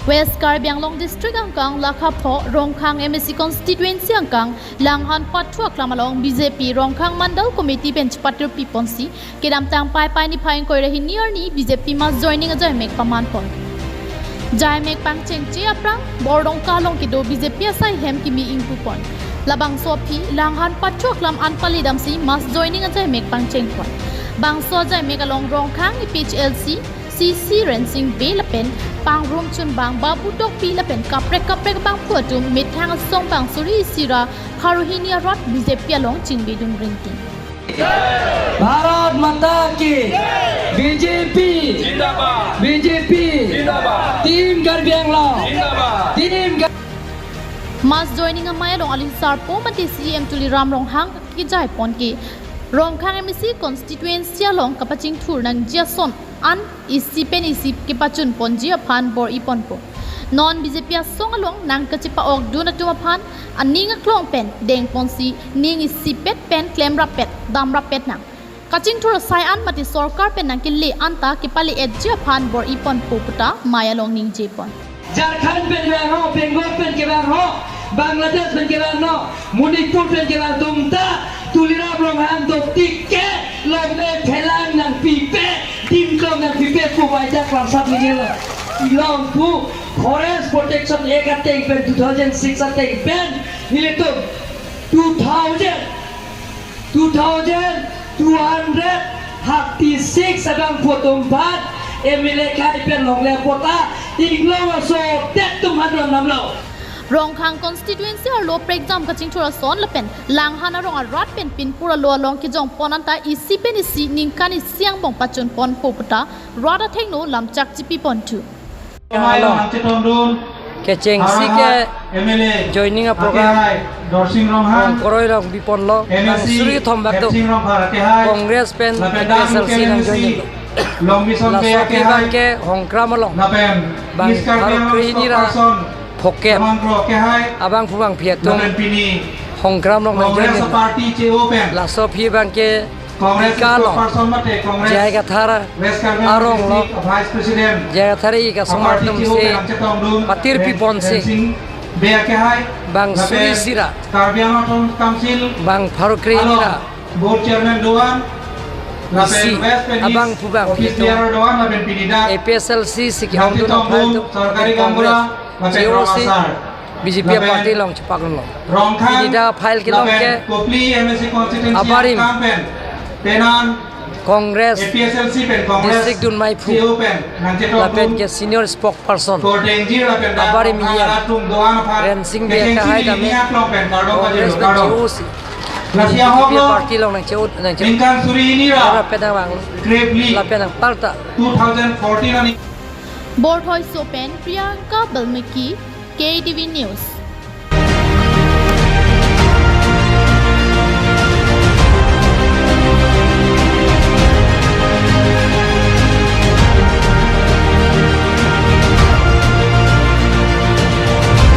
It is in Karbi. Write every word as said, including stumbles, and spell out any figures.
West Karbi Anglong District angkang Lakha pho Rongkhang M A C constituency angkang Langhan Pathu aklam along B J P Rongkhang Mandal Committee pen chepatrupi ponsi kedamtang Paipai niphai ingkoi ra hini arni B J P mass joining ajaimek paman pon. Jaimek pangchengche aphrang Bordongka along kedo B J P asai hem kimi ingpu pon. Labangso aphi Langhan Pathu aklam an pali damsi mass joining ajaimek pangcheng pon. Bangso ajaimek along Rongkhang A P H L C C C Rensing Bey lapen pangrum chunbang Babu Tokbi lapen kaprek kaprek abangphu atum methang asong bang suri isi ra pharo hini arat B J P along chingbidun ringting. Bharat माता की। B J P जिंदाबाद। B J P जिंदाबाद। Team Karbi Anglong जिंदाबाद। Team Kar- Mass joining amei along aling sarpo mate C E M Tuliram Ronghang kejai pon ke Rongkhang M A C constituency along kapachingthur nangji ason an isi pen isi kepachun ponji aphan bor-i ponpo. Non B J P asong along nangkachepa-okdun atum aphan aning aklong pen deng ponsi ning isipet pen klem rappet, dam rappet nang. Kachingthur asai an mate sorkar pen nangkele anta kepale-etji aphan bor-i ponpo puta mei along ningje pon. Jharkhand pen kevang ho, Bengal pen kevang ho, Bangladesh pen kevang ho, Manipur pen kevang atum ta Tuliram Ronghang doptik ke longle phelang nangpipe, dimklong nangpipe pu baijak langsat ningje lo. Ilong pu Forest Protection Act ateng pen two thousand six ateng pen nelitum two thousand, two thousand two hundred thirty-six abangphu atum aphan M L A kai pen longle pota inglong aso det atum aphan ron damlo. Rongkhang constituency arlo prekjam kachingthur ason lapen Langhan arong arat pen pinpur alo along kejong pon anta isi pen isi ningkan isi angbong pachun ponpo puta rat athengno lamchak chipi ponthu. Along kechengsi ke joining a program Rongkhang Koroi along biponlo, bang suri thom bak do. Congress pen A P H L C nang joining lo. Laso aphi bang ke Hongkram along bang pharo kre hini ra phokep abangphu bangphi atum Hongkram along nang joining lo. Laso aphi bang ke Ika along J I Kathar arong lo, J I Kathar ika asomar atum si patirpi ponsi bang suri isi ra bang pharo kre hini ra isi abangphu bangphi atum A P H L C si ke-ongdun aphai atum Congress, J O C, B J P party along chepakdun lo. Pini dak file kelong ke abari Congress district dunmeiphu lapen ke senior spokesperson abari mi Rensing Bey akehai tame Congress pen J O C, B J P party along nangche-o, nangche-o. Lapen nangvanglo, lapen nangparta. Borthoi so pen Priyanka Balmiki, K T V News.